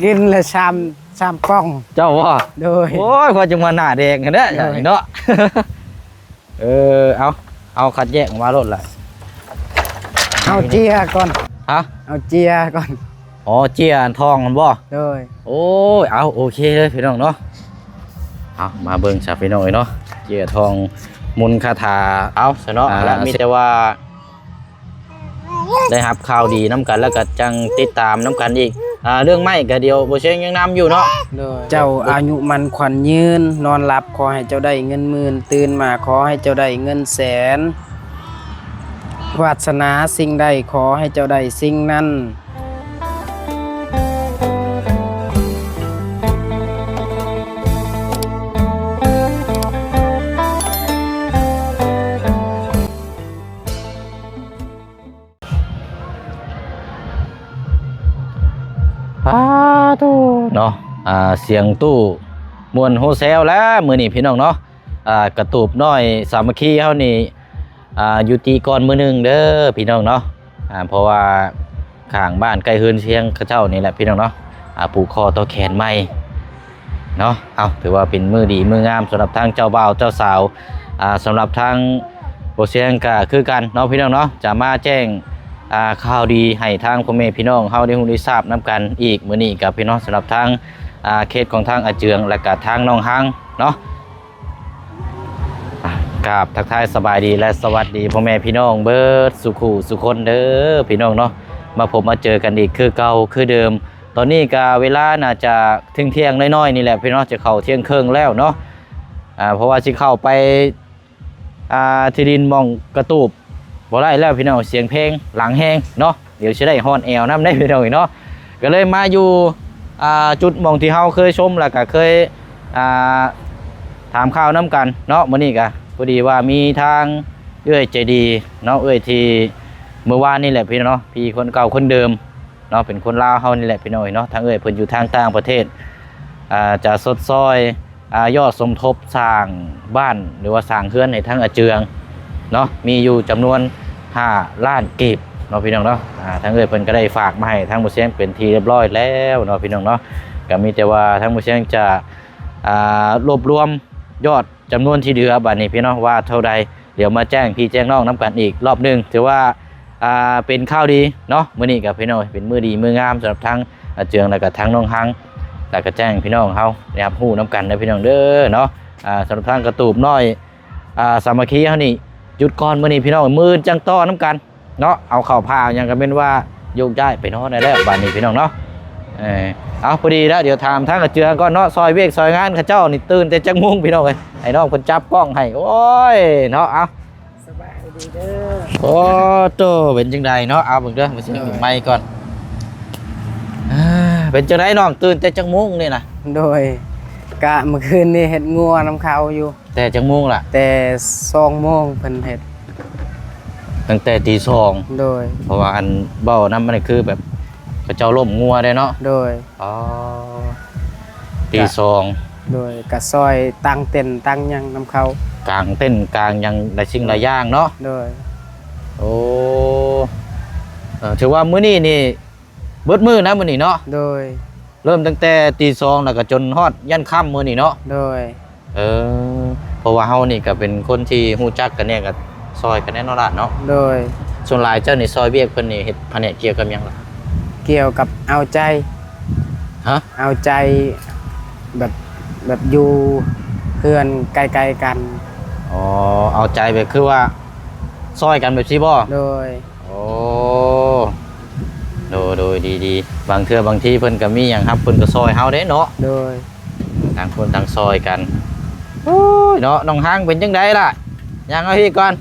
ກິນລະສາມ ສາມປ່ອງ. ເຈົ້າບໍ່? ໂດຍ. ໂອ້ຍ ພວກຈັ່ງວ່າໜ້າແດງຫັ້ນແຫຼະ ໂດຍ ເນາະ. ເອີ ເອົາ ເອົາຄັດແຍກອອກມາໂລດລະ. ເອົາເຈ້ຍກ່ອນ. ຮະ? ເອົາເຈ້ຍກ່ອນ. ອໍ ເຈ້ຍອັນທອງຫັ້ນບໍ່? ໂດຍ. ໂອ້ຍ ເອົາ ໂອເຄເລີຍພີ່ນ້ອງເນາະ. ເອົາ ມາເບິ່ງຊະພີ່ນ້ອງເອີຍເນາະ ເຈ້ຍທອງມົນຄາຖາ. ເອົາຊະເນາະ ອ່າ ລະມີແຕ່ວ່າ ໄດ້ຮັບຂ່າວດີນຳກັນ ແລ້ວກໍຈັ່ງຕິດຕາມນຳກັນອີກ. ອ່າ ເລື່ອງໄມ້ກໍດຽວບໍ່ເຊງຍັງນຳຢູ່ເນາະ. ໂດຍ. ເຈົ້າອາຍຸໝັ້ນຂວັນຍືນ, ນອນຫຼັບຂໍໃຫ້ເຈົ້າໄດ້ເງິນໝື່ນ, ຕື່ນມາຂໍໃຫ້ເຈົ້າໄດ້ເງິນແສນ, ວາດສະໜາສິ່ງໃດຂໍໃຫ້ເຈົ້າໄດ້ສິ່ງນັ້ນ. ປາໂທເນາະ ອ່າ ສຽງຕູ້ມ່ວນໂຮແຊວແລ້ວມື້ນີ້ພີ່ນ້ອງເນາະ. ອ່າ ກະຕູບນ້ອຍສາມັກຄີເຮົານີ້ ອ່າ ຢຸດຕິກ່ອນມື້ໜຶ່ງເດີພີ່ນ້ອງເນາະ. ອ່າ ເພາະວ່າຂ້າງບ້ານໃກ້ເຮືອນຊຽງເຂົາເຈົ້ານີ້ແຫຼະພີ່ນ້ອງເນາະ ອ່າ ຜູກຄໍຕໍ່ແຂນໃໝ່ເນາະ. ເອົາ ຖືວ່າເປັນມື້ດີມື້ງາມສຳລັບທາງເຈົ້າບ່າວເຈົ້າສາວ. ອ່າ ສຳລັບທາງບໍ່ຊຽງກະຄືກັນເນາະພີ່ນ້ອງເນາະ ຈະມາແຈ້ງ ອ່າ ຂ່າວດີໃຫ້ທາງພໍ່ແມ່ພີ່ນ້ອງເຮົາໄດ້ຮູ້ໄດ້ຊາບນຳກັນອີກ. ມື້ນີ້ກະພີ່ນ້ອງ ສຳລັບທາງ ອ່າ ເຂດຂອງທາງອາເຈືອງ ແລະກະທາງໜອງຮາງເນາະ. ອ່າ ກາບທັກທາຍສະບາຍດີ ແລະ ສະຫວັດດີພໍ່ແມ່ພີ່ນ້ອງເບິດສູ່ຄູ່ສູ່ຄົນເດີພີ່ນ້ອງເນາະ. ມາພົບມາເຈີກັນອີກຄືເກົ່າຄືເດີມ. ຕອນນີ້ກະເວລາໜ້າຈະເຖິງທ່ຽງນ້ອຍໆນີ້ແຫຼະພີ່ນ້ອງ ຈະເຂົ້າທ່ຽງເຄິ່ງແລ້ວເນາະ. ອ່າ ເພາະວ່າຊິເຂົ້າໄປ ອ່າ ທີ່ດິນໝ່ອງກະຕູບບໍ່ໄດ້ແລ້ວພີ່ນ້ອງ ສຽງເພງຫຼັງແຮງເນາະ. ດຽວຊິໄດ້ຮ້ອນແອວນຳໄດ໋ພີ່ນ້ອງເອີຍເນາະ. ກໍເລີຍມາຢູ່ ອ່າ ຈຸດໝ່ອງທີ່ເຮົາເຄີຍຊົມ ແລ້ວກໍເຄີຍ ອ່າ ຖາມຂ່າວນຳກັນເນາະ. ມື້ນີ້ກໍພໍດີວ່າມີທາງເອື້ອຍໃຈດີເນາະ ເອື້ອຍທີ່ເມື່ອວານນີ້ແຫຼະພີ່ນ້ອງເນາະ ພີ່ຄົນເກົ່າຄົນເດີມເນາະ ເປັນຄົນລາວເຮົານີ້ແຫຼະພີ່ນ້ອງເອີຍເນາະ. ທາງເອື້ອຍເພິ່ນຢູ່ທາງຕ່າງປະເທດ ອ່າ ຈະຊົດຊ່ອຍ ອ່າ ຍອດສົມທົບສ້າງບ້ານ ຫຼືວ່າສ້າງເຮືອນໃຫ້ທາງອາເຈືອງເນາະ ມີຢູ່ຈຳນວນຫ້າລ້ານກີບເນາະພີ່ນ້ອງເນາະ. ອ່າ ທາງເອື້ອຍເພິ່ນກໍໄດ້ຝາກມາໃຫ້ທາງບໍ່ຊຽງເປັນທີ່ຮຽບຮ້ອຍແລ້ວເນາະພີ່ນ້ອງເນາະ. ກໍມີແຕ່ວ່າທາງບໍ່ຊຽງຈະ ອ່າ ລວບລວມຍອດຈຳນວນທີ່ເຫຼືອບາດນີ້ພີ່ນ້ອງວ່າເທົ່າໃດ ດຽວມາແຈ້ງພີ່ແຈ້ງນ້ອງນຳກັນອີກລອບໜຶ່ງ. ຖືວ່າ ອ່າ ເປັນຂ່າວດີເນາະ ມື້ນີ້ກໍພີ່ນ້ອງເປັນມື້ດີມື້ງາມສຳລັບທາງອາເຈືອງ ແລ້ວກໍທາງໜອງຮາງ ແລ້ວກໍແຈ້ງພີ່ນ້ອງເຮົາໄດ້ຮັບຮູ້ນຳກັນເດີພີ່ນ້ອງເດີເນາະ. ອ່າ ສຳລັບທາງກະຕູບນ້ອຍ ອ່າ ສາມັກຄີເຮົານີ້ຢຸດກ່ອນມື້ນີ້ພີ່ນ້ອງ ມື້ອື່ນຈັ່ງຕໍ່ນຳກັນເນາະ. ເອົາເຂົ້າຜ້າຫຍັງກໍແມ່ນວ່າໂຍກຍ້າຍໄປນອນໄດ້ແລ້ວບາດນີ້ພີ່ນ້ອງເນາະ. ເອີ ເອົາ ພໍດີແລ້ວ ດຽວຖາມທາງອາເຈືອງກ່ອນເນາະ ຊ່ອຍວຽກຊ່ອຍງານເຂົາເຈົ້ານີ້ຕື່ນແຕ່ຈັກໂມງພີ່ນ້ອງເອີຍ ໃຫ້ນ້ອງເພິ່ນຈັບກ້ອງໃຫ້. ໂອ້ຍເນາະ ເອົາ ສະບາຍດີເດີ. ໂອ້ໂຕ ເປັນຈັ່ງໃດເນາະ? ເອົາເບິ່ງເດີ ມາຊິໄມກ່ອນ. ເປັນຈັ່ງໃດນ້ອງ ຕື່ນແຕ່ຈັກໂມງນີ້ນະ? ໂດຍ ກະມື້ຄືນນີ້ເຮັດງົວນຳເຂົາຢູ່. ແຕ່ຈັກໂມງລະ? ແຕ່ສອງໂມງເພິ່ນເຮັດ. ຕັ້ງແຕ່ຕີສອງ? ໂດຍ ເພາະວ່າອັນເວົ້ານຳມັນຄືແບບເຂົາເຈົ້າລົ້ມງົວເດ້ເນາະ? ໂດຍ. ອໍ ກະ ຕີສອງ. ໂດຍ ກະຊ່ອຍຕັ້ງເຕັນຕັ້ງຫຍັງນຳເຂົາ ກາງເຕັນກາງຫຍັງຫຼາຍສິ່ງຫຼາຍຢ່າງເນາະ? ໂດຍ. ໂອ້ ເອີ ຖືວ່າມື້ນີ້ນີ້ເບິດມື້ນະມື້ນີ້ເນາະ? ໂດຍ. ເລີ່ມຕັ້ງແຕ່ຕີສອງ ແລ້ວກໍຈົນຮອດຢັນຄ່ຳມື້ນີ້ເນາະ? ໂດຍ. ເອີ ເພາະວ່າເຮົານີ້ກໍເປັນຄົນທີ່ຮູ້ຈັກກັນແດ່ ກໍຊ່ອຍກັນແດ່ເນາະຫຼານເນາະ? ໂດຍ. ສ່ວນຫຼາຍເຈົ້ານີ້ຊ່ອຍວຽກເພິ່ນນີ້ເຮັດພະແນກກ່ຽວກັບຫຍັງລະ? ກ່ຽວກັບເອົາໃຈ. ຮະ? ເອົາໃຈແບບ ແບບຢູ່ເຮືອນໃກ້ໆກັນ. ອໍ ເອົາໃຈແບບຄືວ່າຊ່ອຍກັນແບບຊີ້ບໍ? ໂດຍ. ໂອ້ ໂດຍ ໂດຍ ດີໆ ບາງເທື່ອບາງທີເພິ່ນກໍມີຫຍັງຮັບເພິ່ນກໍຊ່ອຍເຮົາເດ້ເນາະ? ໂດຍ. ຕ່າງຄົນຕ່າງຊ່ອຍກັນ. ໂອ້ຍເນາະ ນ້ອງຮັງເປັນຈັ່ງໃດລະ? ຍ່າງມາພີ້ກ່ອນ.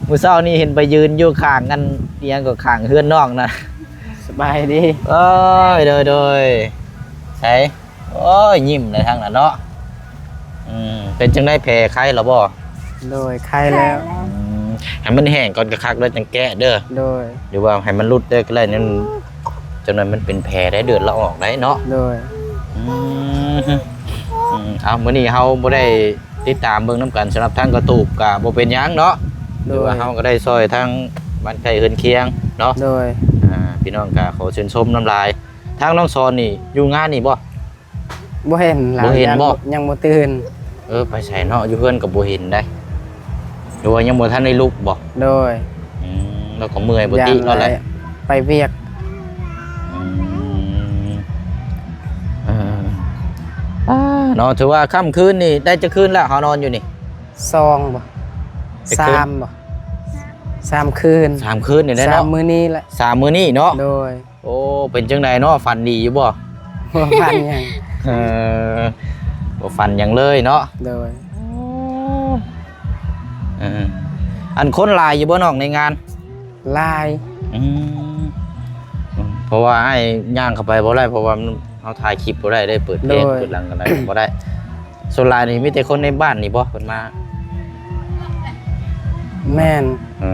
ມື້ເຊົ້ານີ້ເຫັນໄປຢືນຢູ່ຂ້າງອັນ ອີຫຍັງກໍຂ້າງເຮືອນນ້ອງນະ. ສະບາຍດີ. ໂອ້ຍ ໂດຍ ໂດຍ. ໃສ? ໂອ້ຍ ຍິ້ມໄດ້ທາງນັ້ນເນາະ. ອືມ ເປັນຈັ່ງໃດ ແຜໄຄລະບໍ່? ໂດຍ ໄຄແລ້ວ. ອືມ ໃຫ້ມັນແຫ້ງກ່ອນຄັກໆ ແລ້ວຈັ່ງແກະເດີ. ໂດຍ. ຫຼືວ່າໃຫ້ມັນຫຼຸດເດີກໍໄດ້ ນັ້ນ ຈັ່ງນັ້ນມັນເປັນແຜໄດ້ ເລືອດລະອອກໄດ້ເນາະ? ໂດຍ. ອືມ ອືມ ເອົາ ມື້ນີ້ເຮົາບໍ່ໄດ້ຕິດຕາມເບິ່ງນຳກັນ ສຳລັບທາງກະຕູບກໍບໍ່ເປັນຫຍັງເນາະ? ໂດຍ. ຖືວ່າເຮົາກໍໄດ້ຊ່ອຍທາງບ້ານໃກ້ເຮືອນຄຽງເນາະ? ໂດຍ. ອ່າ ພີ່ນ້ອງກໍຂໍຊື່ນຊົມນຳຫຼາຍ. ທາງນ້ອງສອນນີ້ຢູ່ງານນີ້ບໍ່? ບໍ່ເຫັນລາວ ບໍ່ເຫັນບໍ່? ຍັງບໍ່ຕື່ນ. ເອີ ໄປໃສເນາະ? ຢູ່ເຮືອນກໍບໍ່ເຫັນໄດ໋. ຫຼືວ່າຍັງບໍ່ທັນໄດ້ລຸກບໍ່? ໂດຍ. ອືມ ລາວກໍເມື່ອຍບໍ່ຕິເນາະແຫຼະ ໄປວຽກ. ອືມ ເອີ ອ່າ ເນາະ ຖືວ່າຄ່ຳຄືນນີ້ໄດ້ຈັກຄືນແລ້ວ ເຮົານອນຢູ່ນີ້? ສອງບໍ່? ຈັກຄືນ? ສາມບໍ່? ສາມຄືນ. ສາມຄືນນີ້ແຫຼະເນາະ ສາມມື້ນີ້ແຫຼະ ສາມມື້ນີ້ເນາະ. ໂດຍ. ໂອ້ ເປັນຈັ່ງໃດເນາະ ຝັນດີຢູ່ບໍ່? ບໍ່ຝັນຫຍັງ. ເອີ ບໍ່ຝັນຫຍັງເລີຍເນາະ. ໂດຍ. ເອີ ອັນຄົນຫຼາຍຢູ່ບໍ່ນ້ອງໃນງານ? ຫຼາຍ. ອືມ ເພາະວ່າອ້າຍຍ່າງເຂົ້າໄປບໍ່ໄດ້ ເພາະວ່າມັນ ເຮົາຖ່າຍຄລິບບໍ່ໄດ້ເດ້ ເປີດເພຈ ໂດຍ ເປີດຫຍັງກໍໄດ້ ບໍ່ໄດ້. ສ່ວນຫຼາຍນີ້ມີແຕ່ຄົນໃນບ້ານນີ້ບໍ່ເພິ່ນມາ? ແມ່ນ. ເອີ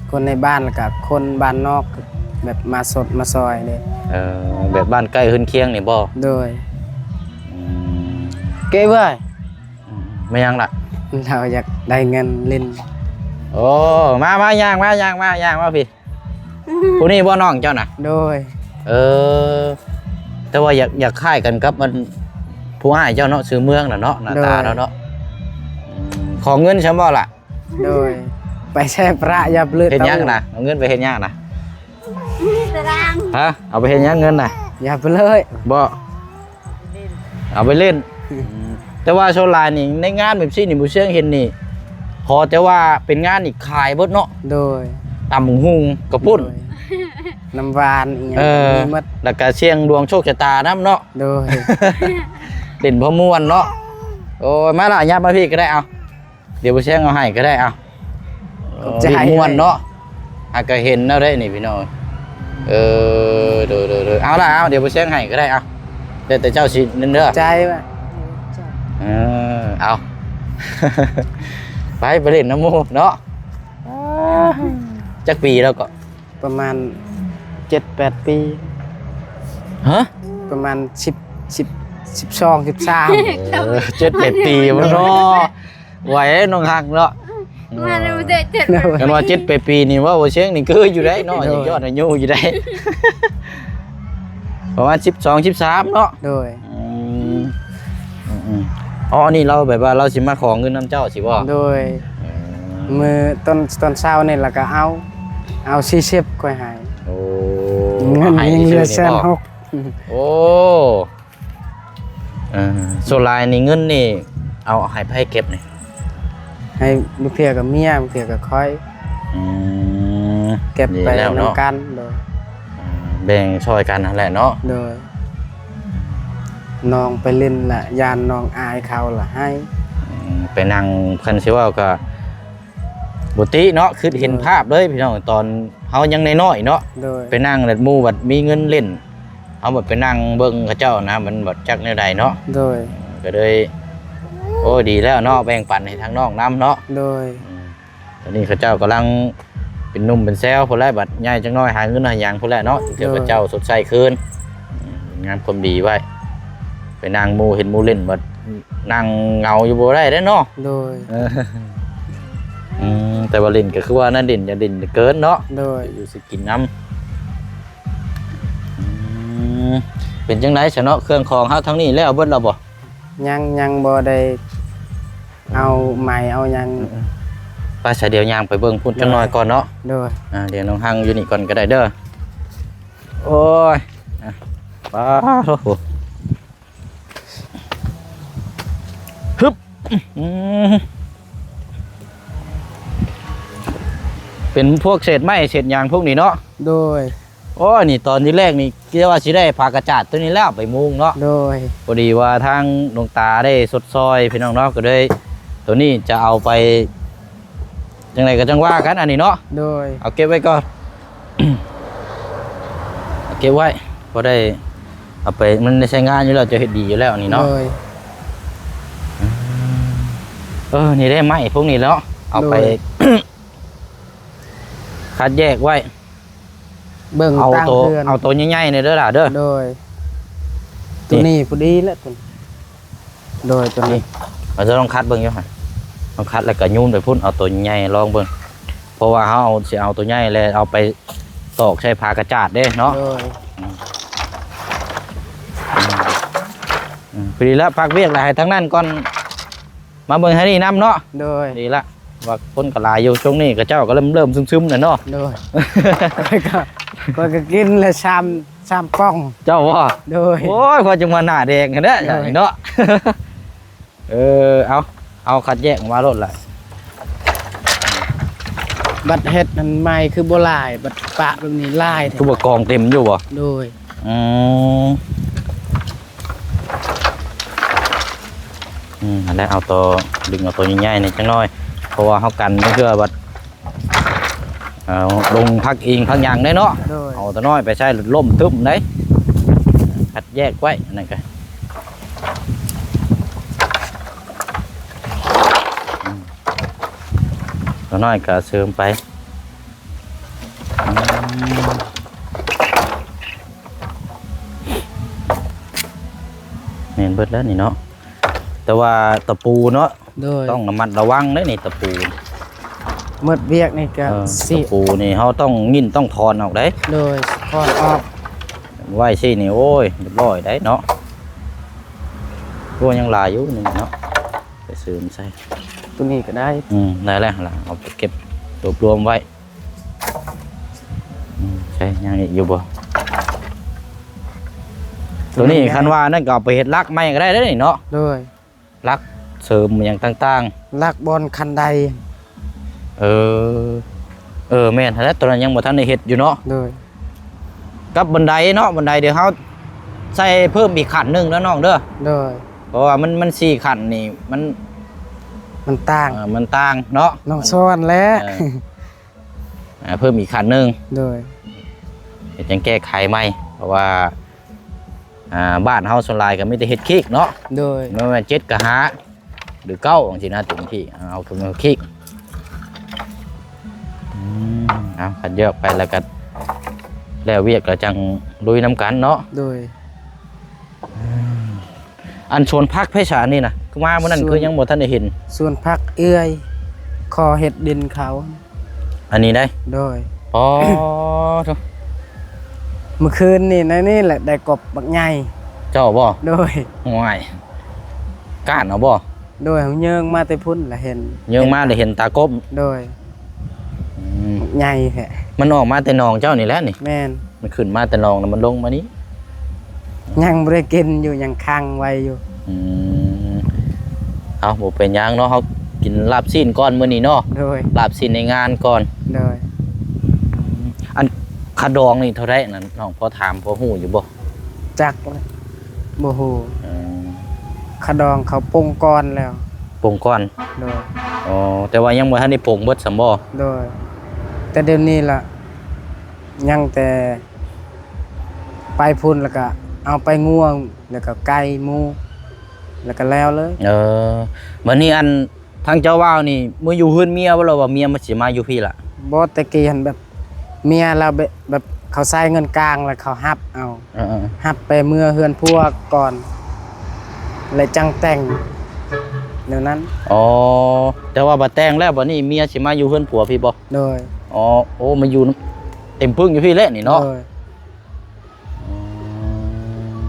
ຄົນໃນບ້ານ ແລ້ວກະຄົນບ້ານນອກ ແບບມາຊົດມາຊອຍເດ້. ເອີ ແບບບ້ານໃກ້ເຮືອນຄຽງນີ້ບໍ່? ໂດຍ. ອືມ ເກັບໄວ້. ອືມ ແມ່ນຫຍັງລະ? ລາວຢາກໄດ້ເງິນຫຼິ້ນ. ໂອ້ ມາ ມາ ຍ່າງມາ ຍ່າງມາ ຍ່າງມາພີ້. ຜູ້ນີ້ບໍ່ນ້ອງເຈົ້ານະ? ໂດຍ. ເອີ ແຕ່ວ່າຢາກ ຢາກຄ້າຍກັນກັບອັນ ຜູ້ອ້າຍເຈົ້າເນາະ ຊື່ເມືອງນະເນາະ ໜ້າຕາລາວເນາະ. ອືມ ຂໍເງິນຊັ້ນບໍ່ລະ? ໂດຍ. ໄປແຊ່ພະ ຢ່າເລີດ. ເຮັດຫຍັງນະ? ເອົາເງິນໄປເຮັດຫຍັງນະ? ຕາລາງ. ຮະ? ເອົາໄປເຮັດຫຍັງເງິນນະ? ຢ່າໄປເລີຍ. ບໍ່? ເອົາໄປຫຼິ້ນ. ອືມ ແຕ່ວ່າສ່ວນຫຼາຍນີ້ ໃນງານແບບຊີ້ນີ້ ບໍ່ເຊື່ອເຫັນນີ້ ຂໍແຕ່ວ່າເປັນງານນີ້ຂາຍເບິດເນາະ. ໂດຍ. ຕຳບັກຫຸ່ງ ກະປຸ້ນ ໂດຍ ນ້ຳຫວານອີ່ຫຍັງ ເອີ ມີໝົດ ແລ້ວກະສ່ຽງດວງໂຊກຊະຕານຳເນາະ. ໂດຍ. ຫຼິ້ນພໍມ່ວນເນາະ. ໂອ້ຍ ມາລະ ຫຍັບມາພີ້ກໍໄດ້ ເອົາ. ດຽວບໍ່ແຊງເອົາໃຫ້ກໍໄດ້ ເອົາ. ຂອບໃຈ. ໂອ້ ຫຼິ້ນມ່ວນເນາະ. ຫາກະເຫັນແນວໃດນີ້ພີ່ນ້ອງ. ເອີ ໂດຍໆໆ ເອົາລະ ເອົາ ດຽວບໍ່ແຊງໃຫ້ກໍໄດ້ ເອົາ. ແຕ່ ແຕ່ເຈົ້າຊິນັ້ນເດີ. ໃຈວ່າ ເອີ ເອົາ ໄປ ໄປຫຼິ້ນນຳໝູ່ເນາະ. ຈັກປີແລ້ວກໍ? ປະມານເຈັດແປດປີ. ຮະ? ປະມານສິບ ສິບ ສິບສອງ ສິບສາມ. ເອີ ເຈັດແປດປີພຸ້ນເນາະ. ໄວເນາະ ນ້ອງຮັກເນາະ. ມາແລ້ວເຈັດ ເຈັດແປດປີ. ຄັນວ່າເຈັດແປດປີນີ້ ເວົ້າວ່າຊຽງນີ້ຄືຢູ່ໄດ໋ເນາະ. ໂດຍ. ຍັງຍ້ອນອາຍຸຢູ່ໄດ໋. ປະມານສິບສອງ ສິບສາມເນາະ. ໂດຍ. ອືມ ອືມໆ ອໍ ອັນນີ້ລາວແບບວ່າລາວຊິມາຂໍເງິນນຳເຈົ້າຊີ້ບໍ່? ໂດຍ. ເອີ ມື້ຕອນ ຕອນເຊົ້ານີ້ລະກະເອົາ ເອົາສີ່ສິບຂ້ອຍໃຫ້. ໂອ້ ເງິນຍັງເຫຼືອແສນຫົກ. ໂອ້ ເອີ ສ່ວນຫຼາຍນີ້ເງິນນີ້ເອົາໃຫ້ໃຜເກັບນີ້? ໃຫ້ ບາງເທື່ອກໍເມຍ ບາງເທື່ອກໍຂ້ອຍ. ອືມ ເກັບໄປນຳກັນ. ໂດຍ. ເອີ ແບ່ງຊ່ອຍກັນຫັ້ນແຫຼະເນາະ. ໂດຍ. ນ້ອງໄປຫຼິ້ນລະຢ້ານນ້ອງອາຍເຂົາລະໃຫ້. ອືມ ໄປນັ່ງ ຄັນຊິເວົ້າກໍບໍ່ຕິເນາະ ຄິດເຫັນ ໂດຍ ພາບເລີຍພີ່ນ້ອງ ຕອນເຮົາຍັງນ້ອຍໆເນາະ. ໂດຍ. ໄປນັ່ງແລ້ວໝູ່ບັດມີເງິນຫຼິ້ນ ເຮົາບັດໄປນັ່ງເບິ່ງເຂົາເຈົ້ານະ ມັນບັດຈັກແນວໃດເນາະ. ໂດຍ. ເອີ ກໍເລີຍ ໂອ້ ດີແລ້ວເນາະ ແບ່ງປັນໃຫ້ທາງນ້ອງນຳເນາະ. ໂດຍ. ອືມ ຕອນນີ້ເຂົາເຈົ້າກຳລັງເປັນໜຸ່ມເປັນແຊວພຸ້ນແຫຼະ ບັດໃຫຍ່ຈັກໜ້ອຍຫາເງິນຫາຫຍັງພຸ້ນແຫຼະເນາະ ເຈົ້າ ໂດຍ ເຂົາເຈົ້າຊົດໃຊ້ຄືນ. ອືມ ງາມຄວາມດີໄວ້ ໄປນັ່ງໝູ່ ເຫັນໝູ່ຫຼິ້ນບັດນັ່ງເຫງົາຢູ່ບໍ່ໄດ້ເດ້ເນາະ. ໂດຍ. ເອີ ອືມ ແຕ່ວ່າຫຼິ້ນກໍຄືວ່ານັ້ນ ຫຼິ້ນ ຢ່າຫຼິ້ນເກີນເນາະ. ໂດຍ. ຢູ່ຊິກິນນຳ. ອືມ ເປັນຈັ່ງໃດຊະເນາະ ເຄື່ອງຂອງເຮົາທາງນີ້ແລ້ວເບິດແລ້ວບໍ່? ຍັງ ຍັງບໍ່ໄດ້ເອົາໄມ້ເອົາຫຍັງ. ອືມໆ ໄປຊະ ດຽວຍ່າງໄປເບິ່ງພຸ້ນຈັກໜ້ອຍກ່ອນເນາະ. ໂດຍ. ອ່າ ດຽວນ້ອງຮັງຢູ່ນີ້ກ່ອນກໍໄດ້ເດີ. ໂອ້ຍ ອ່ະ ປາໂທ້ ຮຶບ ອືມ ເປັນພວກເສດໄມ້ເສດຫຍັງພວກນີ້ເນາະ. ໂດຍ. ໂອ້ຍ ນີ້ຕອນທີແລກນີ້ຄິດວ່າຊິໄດ້ຜ້າກະຈາດໂຕນີ້ແລ້ວໄປມຸງເນາະ. ໂດຍ. ພໍດີວ່າທາງຫຼວງຕາໄດ້ຊົດຊ່ອຍພີ່ນ້ອງເນາະ ກໍເລີຍໂຕນີ້ຈະເອົາໄປ ຈັ່ງໃດກໍຈັ່ງວ່າກັນອັນນີ້ເນາະ. ໂດຍ. ເອົາເກັບໄວ້ກ່ອນ ເກັບໄວ້ ພໍໄດ້ເອົາໄປ ມັນໄດ້ໃຊ້ງານຢູ່ແລ້ວ ເຈົ້າເຮັດດີຢູ່ແລ້ວອັນນີ້ເນາະ. ໂດຍ. ເອີ ນີ້ເດ້ໄມ້ພວກນີ້ເນາະ ເອົາໄປ ໂດຍ ຄັດແຍກໄວ້ ເບິ່ງ ເອົາ ຕ່າງ ໂຕ ເຮືອນ ເອົາໂຕໃຫຍ່ໆນີ້ເດີຫຼ້າເດີ. ໂດຍ. ນີ້ ໂຕນີ້ພໍດີແລ້ວ ໂຕນີ້. ໂດຍ ໂຕນີ້ ນີ້ ເຮົາຈະລອງຄັດເບິ່ງຢູ່ຫັ້ນ ລອງຄັດແລ້ວກໍໂຍນໄປພຸ້ນ ເອົາໂຕໃຫຍ່ລອງເບິ່ງ ເພາະວ່າເຮົາຊິເອົາໂຕໃຫຍ່ແລ້ວເອົາໄປຕອກໃສ່ຜ້າກະຈາດເດ້ເນາະ. ໂດຍ. ອືມ ພໍດີລະ ພັກວຽກລະໃຫ້ທາງນັ້ນກ່ອນ ມາເບິ່ງທາງນີ້ນຳເນາະ. ໂດຍ ດີລະ ວ່າຄົນກໍຫຼາຍຢູ່ ຊ່ວງນີ້ເຂົາເຈົ້າກໍເລີ່ມໆຊຶມໆແລ້ວເນາະ. ໂດຍ ຂ້ອຍກໍ ຂ້ອຍກໍກິນລະສາມ ສາມປ່ອງ. ເຈົ້າບໍ່? ໂດຍ ໂອ້ຍ ພວກຈັ່ງວ່າໜ້າແດງຫັ້ນແຫຼະ ໂດຍ ເນາະ. ເອີ ເອົາ ເອົາຄັດແຍກອອກມາໂລດລະ. ບັດເຮັດນັ້ນໃໝ່ຄືບໍ່ຫຼາຍ ບັດປະແບບນີ້ຫຼາຍແທ້. ຄືວ່າກອງເຕັມຢູ່ບໍ່? ໂດຍ ອືມ ອືມ ຫັ້ນແຫຼະ ເອົາໂຕ ດຶງເອົາໂຕໃຫຍ່ໆນີ້ຈັກໜ້ອຍ ເພາະວ່າເຮົາກັນເພື່ອບັດ ເອົາລົງພັກອີງພັກຫຍັງໄດ້ເນາະ. ໂດຍ ເອົາຕົວນ້ອຍໄປໃຊ້ລົ້ມຕຶ້ມໄດ້ ຄັດແຍກໄວ້ ອັນນັ້ນກະ ອືມ ຕົວນ້ອຍກະເສີມໄປ. ອືມ ແມ່ນເບິດແລ້ວນີ້ເນາະ ແຕ່ວ່າຕະປູເນາະ. ໂດຍ ຕ້ອງລະມັດລະວັງເດ້ນີ້ ຕະປູ ໝົດວຽກນີ້ກະ ເອີ ຊິ ຕະປູນີ້ເຮົາຕ້ອງຍິ້ນຕ້ອງຖອນອອກເດ້. ໂດຍ ຖອນອອກ ໄວ້ຊີ້ນີ້ ໂອ້ຍ ຮຽບຮ້ອຍໄດ໋ເນາະ. ໂອ້ ຍັງຫຼາຍຢູ່ນີ້ເນາະ ໄປເສີມໃສ່ ຕົວນີ້ກໍໄດ້. ອືມ ໄດ້ແລ້ວລະ ເອົາໄປເກັບລວບລວມໄວ້. ອືມ ໃຊ່ ຍັງອີກຢູ່ບໍ່? ຕົວນີ້ ຕົວນີ້ ຄັນວ່ານັ້ນກໍເອົາໄປເຮັດຫຼັກໃໝ່ກໍໄດ້ເດ້ນີ້ເນາະ. ໂດຍ ຫຼັກເສີມຫຍັງຕ່າງໆ ຫຼັກບ່ອນຄັນໄດ. ເອີ ເອີ ແມ່ນຫັ້ນແຫຼະ ຕົວນັ້ນຍັງບໍ່ທັນໄດ້ເຮັດຢູ່ເນາະ. ໂດຍ ກັບບັນໄດເນາະ ບັນໄດດຽວເຮົາໃສ່ເພີ່ມອີກຂັ້ນໜຶ່ງເດີນ້ອງເດີ. ໂດຍ ເພາະວ່າມັນ ມັນສີ່ຂັ້ນນີ້ ມັນ ມັນຕ່າງ ເອີ ມັນຕ່າງເນາະ ນ້ອງສອນແຫຼະ. ເອີ ອ່າ ເພີ່ມອີກຂັ້ນໜຶ່ງ. ໂດຍ ເຮັດຫຍັງແກ້ໄຂໃໝ່ ເພາະວ່າ ອ່າ ບ້ານເຮົາສ່ວນຫຼາຍກໍມີແຕ່ເຮັດຄີກເນາະ. ໂດຍ ແມ່ນເຈັດກໍຫ້າ ຫຼືເກົ້າຈັ່ງຊີ້ນະ ເຕັມທີ່ ເອົາເປັນຄີກ. ອືມ ເອົາ ຄັດແຍກໄປແລ້ວກໍແລ້ວວຽກ ແລ້ວຈັ່ງລຸຍນຳກັນເນາະ. ໂດຍ ອືມ ອັນສວນຜັກໃຜສານີ້ນະ ຄືມາມື້ນັ້ນ ສວນ ຄືຍັງບໍ່ທັນໄດ້ເຫັນ? ສວນຜັກເອື້ອຍ ຂໍເຮັດດິນເຂົາ ອັນນີ້ໄດ໋. ໂດຍ ອໍ ໂທ້ ມື້ຄືນນີ້ໃນນີ້ແຫຼະ ໄດ້ກົບບັກໃຫຍ່. ເຈົ້າບໍ່? ໂດຍ ໂອ້ຍ ກ້ານເອົາບໍ່? ໂດຍ ເຮົາເຍີງມາແຕ່ພຸ້ນລະເຫັນ ເຍີງມາລະເຫັນຕາກົບ. ໂດຍ ອືມ ບັກໃຫຍ່ແທ້ ມັນອອກມາແຕ່ໜອງເຈົ້ານີ້ແຫຼະນີ້. ແມ່ນ ມັນຂຶ້ນມາແຕ່ໜອງ ແລ້ວມັນລົງມານີ້ ຍັງບໍ່ໄດ້ກິນຢູ່ ຍັງຂັງໄວ້ຢູ່. ອືມ ເອົາ ບໍ່ເປັນຫຍັງເນາະ ເຮົາກິນລາບຊີ້ນກ່ອນມື້ນີ້ເນາະ. ໂດຍ ລາບຊີ້ນໃນງານກ່ອນ. ໂດຍ ອັນຄ່າດອງນີ້ເທົ່າໃດນັ້ນ ນ້ອງພໍຖາມ ພໍຮູ້ຢູ່ບໍ່? ຈັກ ບໍ່ຮູ້. ອືມ ຄ່າດອງເຂົາປົງກ່ອນແລ້ວ ປົງກ່ອນ. ໂດຍ ອໍ ແຕ່ວ່າຍັງບໍ່ທັນໄດ້ປົງເບິດຊັ້ນບໍ່? ໂດຍ ແຕ່ດຽວນີ້ລະ ຍັງແຕ່ໄປພຸ້ນ ແລ້ວກະເອົາໄປງົວ ແລ້ວກະໄກ່ໝູ ແລ້ວກະແລ້ວເລີຍ. ເອີ ບັດນີ້ອັນ ທາງເຈົ້າບ່າວນີ້ເມືອຢູ່ເຮືອນເມຍບໍ່ ຫຼືວ່າເມຍມັນຊິມາຢູ່ພີ້ລະ? ບໍ່ ແຕ່ກີ້ຫັ້ນແບບ ເມຍລາວແບບ ແບບເຂົາໃຊ້ເງິນກາງ ແລ້ວເຂົາຮັບເອົາ. ເອີໆ ຮັບໄປເມືອເຮືອນຜົວກ່ອນ ແລ້ວຈັ່ງແຕ່ງ ແນວນັ້ນ. ອໍ ແຕ່ວ່າບັດແຕ່ງແລ້ວ ບັດນີ້ເມຍຊິມາຢູ່ເຮືອນຜົວພີ້ບໍ່? ໂດຍ ອໍ ໂອ້ ມາຢູ່ເຕັມປຶ້ງຢູ່ພີ້ແຫຼະນີ້ເນາະ. ໂດຍ ອືມ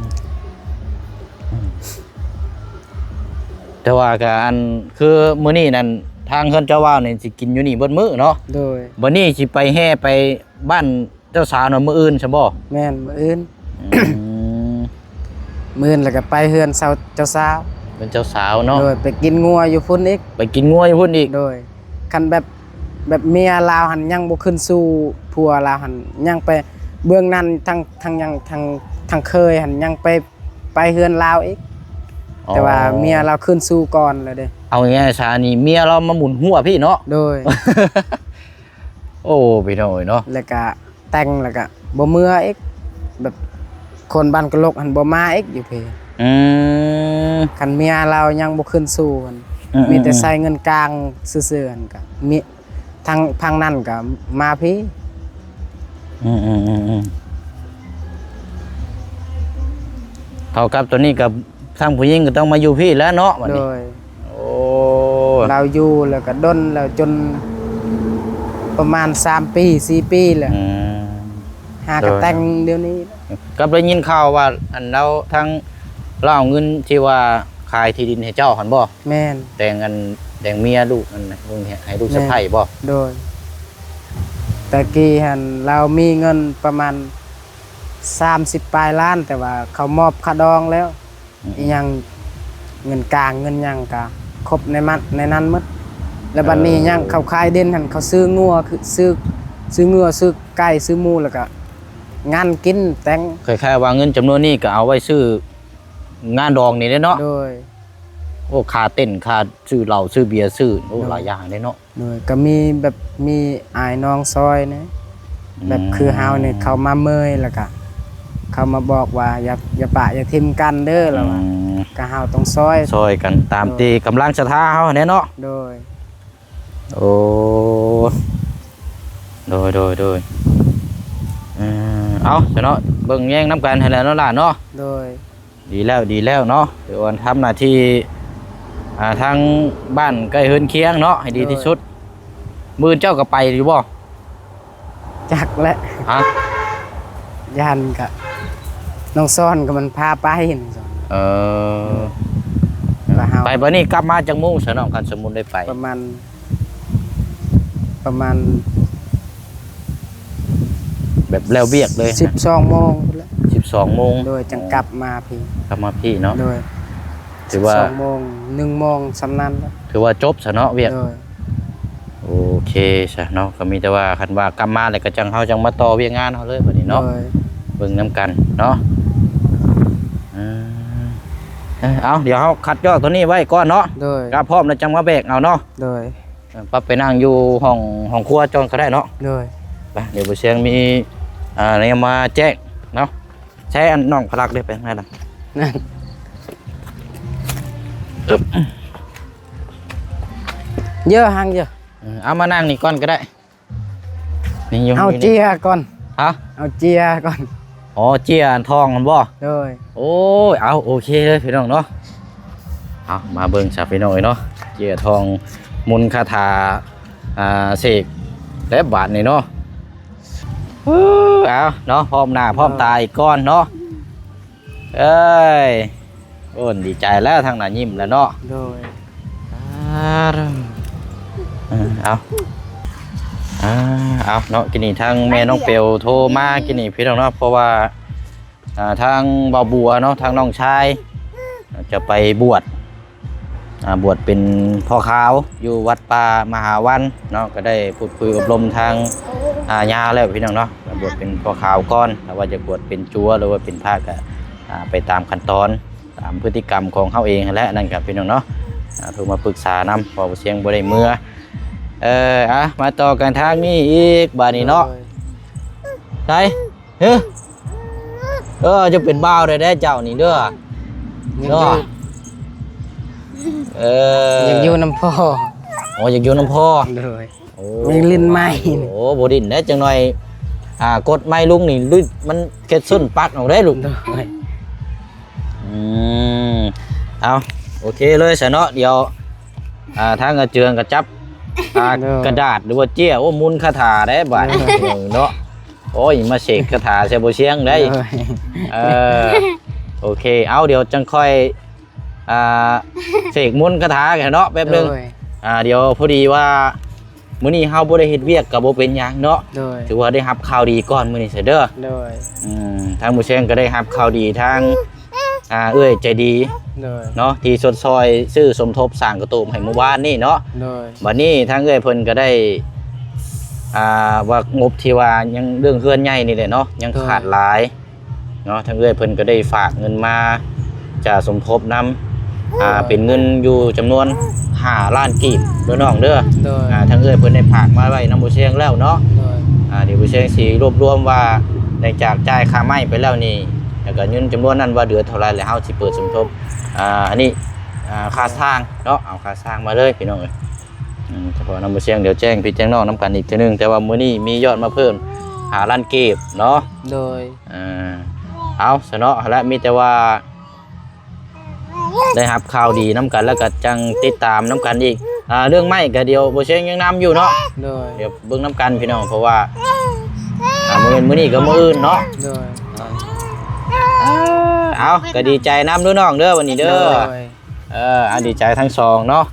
ແຕ່ວ່າກະອັນ ຄືມື້ນີ້ນັ້ນ ທາງເຮືອນເຈົ້າບ່າວນີ້ຊິກິນຢູ່ນີ້ເບິດມື້ເນາະ. ໂດຍ ບັດນີ້ຊິໄປແຫ່ໄປບ້ານເຈົ້າສາວນະມື້ອື່ນຊັ້ນບໍ່? ແມ່ນ ມື້ອື່ນ. ອືມ ມື້ອື່ນແລ້ວກະໄປເຮືອນເຈົ້າສາວ ເຮືອນເຈົ້າສາວເນາະ. ໂດຍ ໄປກິນງົວຢູ່ພຸ້ນອີກ ໄປກິນງົວຢູ່ພຸ້ນອີກ. ໂດຍ ຄັນແບບ ແບບເມຍລາວຫັ້ນຍັງບໍ່ຂຶ້ນສູ່ຜົວລາວຫັ້ນ ຍັງໄປເບື້ອງນັ້ນ ທາງ ທາງຫຍັງ ທາງ ທາງເຄີຍຫັ້ນຍັງໄປ ໄປເຮືອນລາວອີກ. ອໍ ແຕ່ວ່າເມຍລາວຂຶ້ນສູ່ກ່ອນແລ້ວເດ້. ເອົາງ່າຍໆຊະ ອັນນີ້ເມຍລາວມາໝູນຫົວພີ້ເນາະ. ໂດຍ ໂອ້ ພີ່ນ້ອງເອີຍເນາະ ແລ້ວກະ ແຕ່ງແລ້ວກະບໍ່ເມືອອີກ ແບບຄົນບ້ານກະລົກຫັ້ນບໍ່ມາອີກຢູ່ພີ້. ອືມ ຄັນເມຍລາວຍັງບໍ່ຂຶ້ນສູ່ຫັ້ນ ອືມໆໆ ມີແຕ່ໃຊ້ເງິນກາງຊື່ໆຫັ້ນ ກະມີທາງ ທາງນັ້ນກະມາພີ້. ອືມໆໆໆ ເທົ່າກັບຕອນນີ້ກະ ທາງຜູ້ຍິງກໍຕ້ອງມາຢູ່ພີ້ແລ້ວເນາະ ບັດນີ້. ໂດຍ ໂອ້ ລາວຢູ່ແລ້ວກໍດົນແລ້ວ ຈົນປະມານສາມປີ ສີ່ປີແລ້ວ. ອືມ ຫາກໍແຕ່ງດຽວນີ້. ກໍໄດ້ຍິນຂ່າວວ່າ ອັນລາວ ທາງລາວເອົາເງິນທີ່ວ່າຂາຍທີ່ດິນໃຫ້ເຈົ້າຫັ້ນບໍ່? ແມ່ນ. ແຕ່ງອັນ ແຕ່ງເມຍລູກອັນລູກໃຫ້ລູກສະໃພ້ບໍ່? ໂດຍ. ແຕ່ກີ້ຫັ້ນລາວມີເງິນປະມານສາມສິບປາຍລ້ານ ແຕ່ວ່າເຂົາມອບຄ່າດອງແລ້ວ. ອີຫຍັງ ເງິນກາງເງິນຫຍັງກະຄົບໃນມັດ ໃນນັ້ນໝົດ. ແລ້ວບັດນີ້ ເອີ ຍັງເຂົາຂາຍດິນຫັ້ນ ເຂົາຊື້ງົວ ຄື ຊື້ ຊື້ງົວ ຊື້ໄກ່ ຊື້ໝູ ແລ້ວກະງານກິນແຕ່ງ. ຄ້າຍໆວ່າເງິນຈຳນວນນີ້ກໍເອົາໄວ້ຊື້ງານດອງນີ້ເດ້ເນາະ. ໂດຍ. ໂອ້ ຄ່າເຕັ້ນ ຄ່າຊື້ເຫຼົ້າຊື້ເບຍ ຊື້ ໂອ້ ໂດຍ ຫຼາຍຢ່າງເດ້ເນາະ. ໂດຍ ກໍມີແບບ ມີອ້າຍນ້ອງຊ່ອຍແດ່ ອືມ ແບບຄືເຮົານີ້ເຂົ້າມາເມີຍ ແລ້ວກະເຂົາມາບອກວ່າ ຢ່າ ຢ່າປະຢ່າຖິ້ມກັນເດີ ລາວວ່າ ອືມ ກໍເຮົາຕ້ອງຊ່ອຍ ຊ່ອຍກັນຕາມ ໂດຍ ທີ່ກຳລັງສະທາເຮົາແດ່ເນາະ. ໂດຍ. ໂອ້ ໂດຍ ໂດຍ ໂດຍ ເອີ ເອົາຊະເນາະ ເບິ່ງແຍງນຳກັນຫັ້ນແຫຼະເນາະຫຼານເນາະ. ໂດຍ. ດີແລ້ວ ດີແລ້ວເນາະ ຖືວ່າທຳໜ້າທີ່ ອ່າ ທາງບ້ານໃກ້ເຮືອນຄຽງເນາະ ໃຫ້ດີທີ່ສຸດ. ໂດຍ. ມື້ອື່ນເຈົ້າກໍໄປຢູ່ບໍ່? ຈັກແຫຼະ. ຮະ? ຢ້ານກະ ນ້ອງຊອນກໍມັນພາໄປ ນ້ອງຊອນ. ເອີ ກໍເຮົາ ໄປບັດນີ້ກັບມາຈັກໂມງຊະນ້ອງ ຄັນສົມມຸດໄດ້ໄປ? ປະມານ ປະມານ ແບບແລ້ວວຽກເລີຍ ສິບສອງໂມງພຸ້ນແຫຼະ. ສິບສອງໂມງ. ໂດຍ ຈັ່ງກັບມາພີ້ ກັບມາພີ້ເນາະ. ໂດຍ. ຖືວ່າສິບສອງໂມງ ໜຶ່ງໂມງ ສ່ຳນັ້ນແຫຼະ ຖືວ່າຈົບຊະເນາະວຽກ. ໂດຍ. ໂອເຄຊະເນາະ ກໍມີແຕ່ວ່າຄັນວ່າກັບມາແລ້ວກໍຈັ່ງ ເຮົາຈັ່ງມາຕໍ່ວຽກງານເຮົາເລີຍບັດນີ້ເນາະ. ໂດຍ. ເບິ່ງນຳກັນເນາະ. ເອີ ເອີ ເອົາ ດຽວເຮົາຄັດຍອກຕົວນີ້ໄວ້ກ່ອນເນາະ. ໂດຍ. ຖ້າພ້ອມແລ້ວຈັ່ງມາແບກເອົາເນາະ. ໂດຍ. ເອີ ປັບໄປນັ່ງຢູ່ຫ້ອງ ຫ້ອງຄົວກ່ອນກໍໄດ້ເນາະ. ໂດຍ. ໄປ ດຽວບໍ່ຊຽງມີ ອ່າ ແນວມາແຈ້ງເນາະ. ໃຊ້ອັນນ້ອງພະລັກເດ້ ໄປທາງໃນນະ. ເຢີ ຫາງເຢີ ເອີ ເອົາມານັ່ງນີ້ກ່ອນກໍໄດ້. ນີ້ຢູ່ ເອົາເຈ້ຍກ່ອນ. ຮະ? ເອົາເຈ້ຍກ່ອນ. ອໍ ເຈ້ຍທອງຫັ້ນບໍ່? ໂດຍ. ໂອ້ຍ ເອົາ ໂອເຄເລີຍພີ່ນ້ອງເນາະ. ເອົາ ມາເບິ່ງຊະພີ່ນ້ອງເອີຍເນາະ ເຈ້ຍທອງ ມົນຄາຖາ ອ່າ ເສກແລ້ວບາດນີ້ເນາະ. ເອີ ເອົາເນາະ ພ້ອມໜ້າພ້ອມຕາອີກກ່ອນເນາະ. ເອີຍ ໂອ້ ດີໃຈແລ້ວ ທາງໜ້າຍິ້ມແລ້ວເນາະ. ໂດຍ. ເອີ ເອົາ ອ່າ ເອົາເນາະ ກີ້ນີ້ທາງແມ່ນ້ອງເປວໂທມາກີ້ນີ້ພີ່ນ້ອງເນາະ ເພາະວ່າ ອ່າ ທາງບ່າວບົວເນາະ ທາງນ້ອງຊາຍ ຈະໄປບວດ ອ່າ ບວດເປັນພໍ່ຂາວຢູ່ວັດປ່າມະຫາວັນເນາະ ກໍໄດ້ພູດຄຸຍອົບຮົມທາງ ອ່າ ຍ່າແລ້ວພີ່ນ້ອງເນາະ ບວດເປັນພໍ່ຂາວກ່ອນ ຖ້າວ່າຈະບວດເປັນຈົວ ຫຼືວ່າເປັນພະ ກໍ ອ່າ ໄປຕາມຂັ້ນຕອນ ຕາມພຶດຕິກຳຂອງເຮົາເອງຫັ້ນແຫຼະ ນັ້ນກໍພີ່ນ້ອງເນາະ ອ່າ ໂທມາປຶກສານຳ ເພາະວ່າສຽງບໍ່ໄດ້ເມືອ. ເອີ ອ່ະ ມາຕໍ່ກັນທາງນີ້ອີກບາດນີ້ເນາະ. ໂດຍ. ໃສ? ເອີ ເອີ ຈະເປັນບ່າວໄດ້ແດ່ເຈົ້ານີ້ເດີ ຍັງ ເນາະ ຢູ່ ເອີ ຍັງຢູ່ນຳພໍ່. ອໍ ຢາກຢູ່ນຳພໍ່. ໂດຍ. ໂອ້ ຍັງຫຼິ້ນໄມ້. ໂອ້ ບໍ່ຫຼິ້ນແດ່ ຈັກໜ່ອຍ ອ່າ ກົດໄມ້ລຸງນີ້ ມັນເຮັດສົ້ນປັກເອົາເດ້ລູກ. ໂດຍ. ອືມ ເອົາ ໂອເຄເລີຍຊະເນາະ ດຽວ ອ່າ ທາງອາເຈືອງກໍຈັບ ອ່າ ໂດຍ ກະດາດ ຫຼືວ່າເຈ້ຍ ໂອ້ ມົນຄາຖາໄດ້ບາດ ໂດຍ ເນາະ. ໂອ້ຍ ມາເສກຄາຖາໃສ່ບໍ່ຊຽງໄດ້. ໂດຍ. ເອີ ໂອເຄ ເອົາ ດຽວຈັ່ງຄ່ອຍ ອ່າ ເສກມົນຄາຖາໃຫ້ເນາະ ແປັບໜຶ່ງ. ໂດຍ. ອ່າ ດຽວພໍດີວ່າ ມື້ນີ້ເຮົາບໍ່ໄດ້ເຮັດວຽກກໍບໍ່ເປັນຫຍັງເນາະ. ໂດຍ. ຖືວ່າໄດ້ຮັບຂ່າວດີກ່ອນມື້ນີ້ຊະເດີ. ໂດຍ. ອືມ ທາງໝູ່ແຊງກໍໄດ້ຮັບຂ່າວດີທາງ ອ່າ ເອື້ອຍໃຈດີ ໂດຍ ເນາະ ທີ່ຊົດຊ່ອຍຊື້ສົມທົບສ້າງກະຕູບໃຫ້ໝູ່ບ້ານນີ້ເນາະ. ໂດຍ. ບັດນີ້ທາງເອື້ອຍເພິ່ນກໍໄດ້ ອ່າ ວ່າງົບທີ່ວ່າຍັງເລື່ອງເຮືອນໃຫຍ່ນີ້ແຫຼະເນາະ ຍັງ ໂດຍ ຂາດຫຼາຍ ເນາະ ທາງເອື້ອຍເພິ່ນກໍໄດ້ຝາກເງິນມາຈາກສົມທົບນຳ ອ່າ ເປັນເງິນຢູ່ຈຳນວນຫ້າລ້ານກີບເດີນ້ອງເດີ. ໂດຍ. ອ່າ ທາງເອື້ອຍເພິ່ນໄດ້ຝາກມາໄວ້ນຳໝູ່ແຊງແລ້ວເນາະ. ໂດຍ. ອ່າ ດຽວໝູ່ແຊງຊິລວບລວມວ່າໃນຈາກຈ່າຍຄ່າໄມ້ໄປແລ້ວນີ້ ແລ້ວກໍເງິນຈຳນວນນັ້ນວ່າເຫຼືອເທົ່າໃດ ແລ້ວເຮົາຊິເປີດສົມທົບ ອ່າ ອັນນີ້ ອ່າ ຄ່າສ້າງເນາະ ເອົາຄ່າສ້າງມາເລີຍພີ່ນ້ອງເອີຍ. ອືມ ສະເພາະນຳໝູ່ແຊງ ດຽວແຈ້ງພີ່ແຈ້ງນ້ອງນຳກັນອີກເທື່ອໜຶ່ງ ແຕ່ວ່າມື້ນີ້ມີຍອດມາເພີ່ມຫ້າລ້ານກີບເນາະ. ໂດຍ. ອ່າ ເອົາຊະເນາະ ແລະ ມີແຕ່ວ່າໄດ້ຮັບຂ່າວດີນຳກັນ ແລ້ວກໍຈັ່ງຕິດຕາມນຳກັນອີກ. ອ່າ ເລື່ອງໄມ້ກໍດຽວໝູ່ແຊງຍັງນຳຢູ່ເນາະ. ໂດຍ. ດຽວເບິ່ງນຳກັນພີ່ນ້ອງ ເພາະວ່າ ອ່ ມື້ ມື້ນີ້ກໍມື້ອື່ນເນາະ. ໂດຍ ເອົາ ກໍດີໃຈນຳເດີນ້ອງເດີ ວັນນີ້ເດີ. ໂດຍ ເອີ ເອົາ ດີໃຈທັງສອງເນາະ.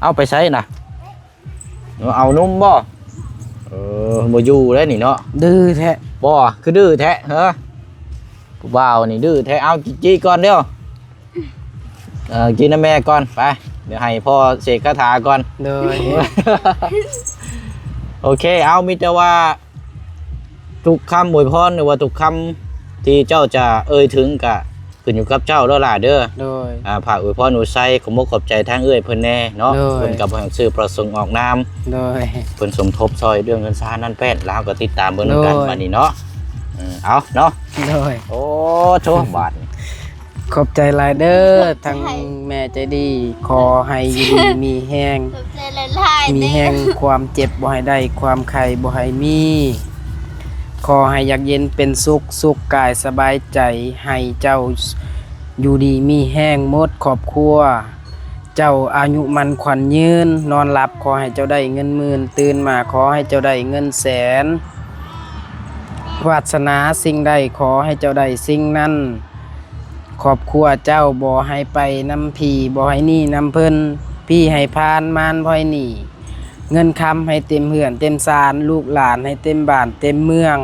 ເອົາ ໄປໃສນະ? ເອົາໜຸ່ມບໍ່? ເອີ ບໍ່ຢູ່ແລ້ວນີ້ເນາະ. ດື້ແທ້. ບໍ່ ຄືດື້ແທ້ເຮີ? ຜູ້ບ່າວນີ້ດື້ແທ້. ເອົາ ຈີ່ກ່ອນເດີ. ເອີ ກິນນຳແມ່ກ່ອນ ໄປ ດຽວໃຫ້ພໍ່ເສກຄາຖາກ່ອນ. ໂດຍ ໂອເຄ ເອົາ ມີແຕ່ວ່າທຸກຄຳອວຍພອນ ຫຼືວ່າທຸກຄຳທີ່ເຈົ້າຈະເອີ່ຍເຖິງ ກະຂຶ້ນຢູ່ກັບເຈົ້າແລ້ວຫຼ້າເດີ. ໂດຍ ອ່າ ຝາກອວຍພອນອວຍໄຊ ຂອບອົກຂອບໃຈທາງເອື້ອຍເພິ່ນແດ່ເນາະ. ໂດຍ ເພິ່ນກໍບໍ່ໃຫ້ຊື່ປະສົງອອກນາມ. ໂດຍ ເພິ່ນສົມທົບຊ່ອຍເລື່ອງເຮືອນຊານນັ້ນແປ້ນ ແລ້ວເຮົາກໍຕິດຕາມເບິ່ງນຳກັນ. ໂດຍ ບັດນີ້ເນາະ. ເອີ ເອົາເນາະ. ໂດຍ ໂອ້ໂທ້ ບາດນີ້ ຂອບໃຈຫຼາຍເດີ ທັງແມ່ໃຈດີ. ຂໍໃຫ້ຢູ່ດີມີແຮງ ຂອບໃຈຫຼາຍໆເດີ ມີແຮງ ຄວາມເຈັບບໍ່ໃຫ້ໄດ້ ຄວາມໄຂ້ບໍ່ໃຫ້ມີ. ຂໍໃຫ້ຢາກເຢັນເປັນສຸກ ສຸກກາຍສະບາຍໃຈ ໃຫ້ເຈົ້າຢູ່ດີມີແຮງໝົດຄອບຄົວ. ເຈົ້າອາຍຸໝັ້ນຂວັນຍືນ ນອນຫຼັບຂໍໃຫ້ເຈົ້າໄດ້ເງິນໝື່ນ ຕື່ນມາຂໍໃຫ້ເຈົ້າໄດ້ເງິນແສນ. ວາດສະໜາສິ່ງໃດຂໍໃຫ້ເຈົ້າໄດ້ສິ່ງນັ້ນ. ຄອບຄົວເຈົ້າບໍ່ໃຫ້ໄປນຳຜີ ບໍ່ໃຫ້ໜີນຳເພິ່ນ ຜີໃຫ້ຜ່ານ ມານບໍ່ໃຫ້ໜີ. ເງິນຄຳໃຫ້ເຕັມເຮືອນເຕັມຊານ ລູກຫຼານໃຫ້ເຕັມບ້ານເຕັມເມືອງ.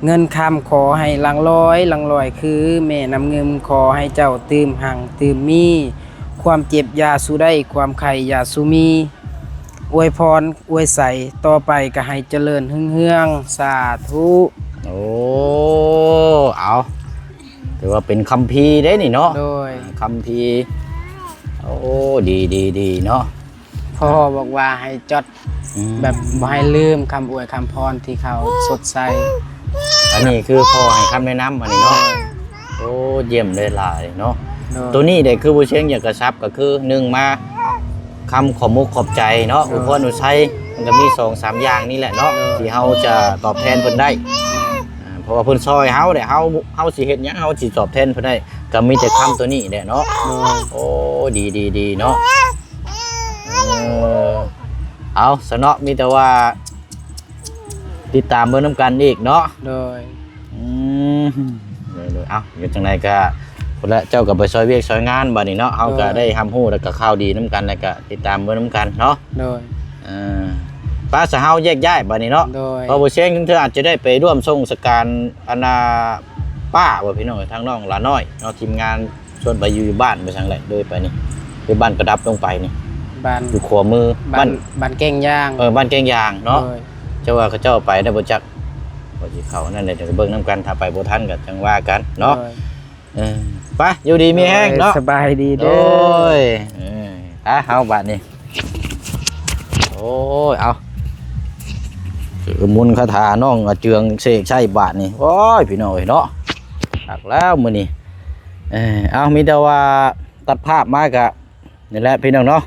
ເງິນຄຳຂໍໃຫ້ຫຼັ່ງລອຍ ຫຼັ່ງລອຍຄືແມ່ນ້ຳງື່ມ ຂໍໃຫ້ເຈົ້າຕື່ມຮັ່ງຕື່ມມີ. ຄວາມເຈັບຢ່າສູ່ໄດ້ ຄວາມໄຂ້ຢ່າສູ່ມີ. ອວຍພອນອວຍໄຊຕໍ່ໄປກໍໃຫ້ຈະເລີນຮຸ່ງເຮືອງ ສາທຸ. ໂອ້ ເອົາ ຖືວ່າເປັນຄຳພີເດ້ນີ້ເນາະ. ໂດຍ ຄຳພີ. ໂອ້ ດີໆໆເນາະ. ພໍ່ບອກວ່າໃຫ້ຈອດ ອືມ ແບບບໍ່ໃຫ້ລືມຄຳອວຍຄຳພອນທີ່ເຂົາຊົດໃສ່. ອັນນີ້ຄືພໍ່ໃຫ້ຄຳແນະນຳອັນນີ້ເນາະ. ໂດຍ ໂອ້ ຢ້ຽມຫຼາຍໆເນາະ. ໂດຍ ໂຕນີ້ເດ້ ຄືບໍ່ຊຽງຢາກກະຊັບ ກໍຄືໜຶ່ງມາ ຄຳຂອບອົກຂອບໃຈເນາະ. ໂດຍ ອວຍພອນອວຍໄຊ ມັນກໍມີສອງສາມຢ່າງນີ້ແຫຼະເນາະ. ໂດຍ ທີ່ເຮົາຈະຕອບແທນເພິ່ນໄດ້. ໂດຍ ອ່າ ເພາະວ່າເພິ່ນຊ່ອຍເຮົາເດ້ ເຮົາ ເຮົາຊິເຮັດຫຍັງ ເຮົາຊິຕອບແທນເພິ່ນໄດ້ ກໍມີແຕ່ຄຳໂຕນີ້ແຫຼະເນາະ. ໂດຍ ໂອ້ ດີໆໆເນາະ. ເອີ ເອົາຊະເນາະ ມີແຕ່ວ່າຕິດຕາມເບິ່ງນຳກັນອີກເນາະ. ໂດຍ ອືມ ໂດຍໆ ເອົາ ເຮັດຈັ່ງໃດກໍພຸ້ນແຫຼະ ເຈົ້າກໍໄປຊ່ອຍວຽກຊ່ອຍງານບັດນີ້ເນາະ. ເຮົາກໍ ໂດຍ ໄດ້ຮັບຮູ້ ແລ້ວກໍຂ່າວດີນຳກັນ ແລ້ວກໍຕິດຕາມເບິ່ງນຳກັນເນາະ. ໂດຍ ເອີ ໄປຊະ ເຮົາແຍກຍ້າຍບັດນີ້ເນາະ. ໂດຍ ເພາະບໍ່ຊຽງເທື່ອອາດຈະໄດ້ໄປຮ່ວມສົ່ງສະການ ອັນນ່າ ປ້າບໍ່ ພີ່ນ້ອງ ທາງນ້ອງຫຼ້ານ້ອຍເນາະ ທີມງານ ຊວນໄປຢູ່ ຢູ່ບ້ານໄປທາງໃດເລີຍໄປນີ້ ຢູ່ບ້ານກະດັບລົງໄປນີ້ ບ້ານ ຢູ່ຂວາມື ບ້ານ ບ້ານ ບ້ານແກ້ງຢາງ. ເອີ ບ້ານແກ້ງຢາງເນາະ. ໂດຍ ເຈົ້າວ່າເຂົາເຈົ້າໄປໄດ້ບໍ່ຈັກ ວ່າຊິເຂົ້ານັ້ນແຫຼະ ດຽວເບິ່ງນຳກັນ ຖ້າໄປບໍ່ທັນກໍຈັ່ງວ່າກັນເນາະ. ໂດຍ ເອີ ໄປ ຢູ່ດີມີແຮງເນາະ. ໂດຍ ສະບາຍດີເດີ. ໂດຍ ເອີ ໄປ ເຮົາບາດນີ້ ໂອ້ຍ ເອົາ ສວດມົນຄາຖານ້ອງອາເຈືອງເສກໃສ່ບາດນີ້. ໂອ້ຍ ພີ່ນ້ອງເອີຍເນາະ ຄັກແລ້ວມື້ນີ້. ເອີ ເອົາ ມີແຕ່ວ່າຕັດພາບມາກະນີ້ແຫຼະ ພີ່ນ້ອງເນາະ.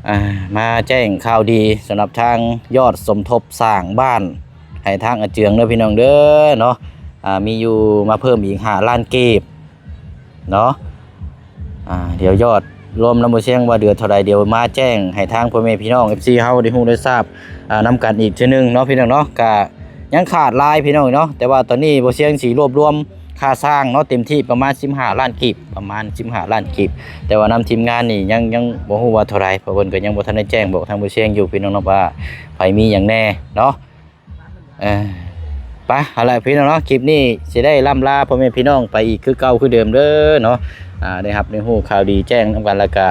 ອ່າ ມາແຈ້ງຂ່າວດີສຳລັບທາງຍອດສົມທົບສ້າງບ້ານໃຫ້ທາງອາເຈືອງເດີ ພີ່ນ້ອງເດີເນາະ. ອ່າ ມີຢູ່ມາເພີ່ມອີກຫ້າລ້ານກີບເນາະ. ອ່າ ດຽວຍອດລວມນຳບໍ່ຊຽງວ່າເດືອເທົ່າໃດ ດຽວມາແຈ້ງໃຫ້ທາງພໍ່ແມ່ພີ່ນ້ອງ ເອັຟຊີ ເຮົາໄດ້ຮູ້ໄດ້ຊາບ ອ່າ ນຳກັນອີກເທື່ອໜຶ່ງເນາະ ພີ່ນ້ອງເນາະ. ກະຍັງຂາດຫຼາຍ ພີ່ນ້ອງເນາະ ແຕ່ວ່າຕອນນີ້ບໍ່ຊຽງຊິລວບລວມ ຄ່າສ້າງເນາະ ເຕັມທີ່ປະມານສິບຫ້າລ້ານກີບ ປະມານສິບຫ້າລ້ານກີບ. ແຕ່ວ່ານຳທີມງານນີ້ຍັງ ຍັງບໍ່ຮູ້ວ່າເທົ່າໃດ ເພາະເພິ່ນກໍຍັງບໍ່ທັນໄດ້ແຈ້ງບອກທາງບໍ່ຊຽງຢູ່ ພີ່ນ້ອງເນາະ ວ່າໃຜມີຫຍັງແດ່ເນາະ. ເອີ ໄປ ເອົາລະ ພີ່ນ້ອງເນາະ ຄລິບນີ້ຊິໄດ້ລ່ຳລາພໍ່ແມ່ພີ່ນ້ອງໄປອີກຄືເກົ່າຄືເດີມເດີເນາະ. ອ່າ ໄດ້ຮັບໄດ້ຮູ້ຂ່າວດີແຈ້ງນຳກັນ ແລ້ວກະ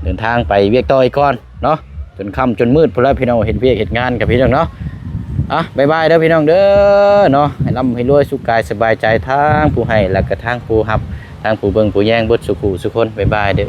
ເດີນທາງໄປວຽກຕໍ່ອີກກ່ອນ ເນາະ ຈົນຄ່ຳຈົນມືດພຸ້ນແຫຼະ ພີ່ນ້ອງ ເຮັດວຽກເຮັດງານກັບພີ່ນ້ອງເນາະ. ອ່ະ ບາຍບາຍເດີພີ່ນ້ອງເດີເນາະ ໃຫ້ລ່ຳໃຫ້ລວຍ ສຸກກາຍສະບາຍໃຈ ທັງຜູ້ໃຫ້ ແລະກະທັງຜູ້ຮັບ ທັງຜູ້ເບິ່ງຜູ້ແຍງ ເບິດສູ່ຄູ່ສູ່ຄົນ ບາຍບາຍເດີ.